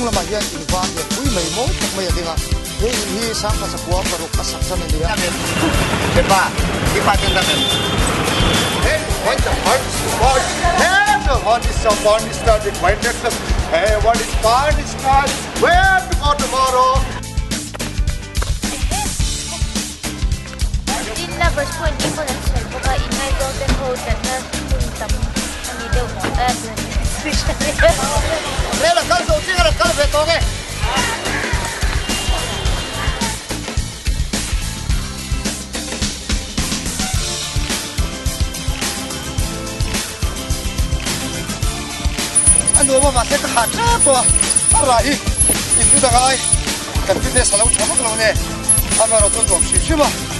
hnung lamah hian in var lian pui mai mawi tak mai a ding a, he in hi sangha sakua paruk a sak zan a ni a. Tin, Lovers Point tih pawn an sawi bawk a, inngaihzawng te ho tlatna hun tam a ni deuh a. Rel a kal zo chiang a rawn kal ve tawng e. A nuam a mahse ka hah tep tawh a, a rah hi in hmu ta ngai kan fitness a lo tha vak lo nge, amaherawhchu a nuam hrim hrim a.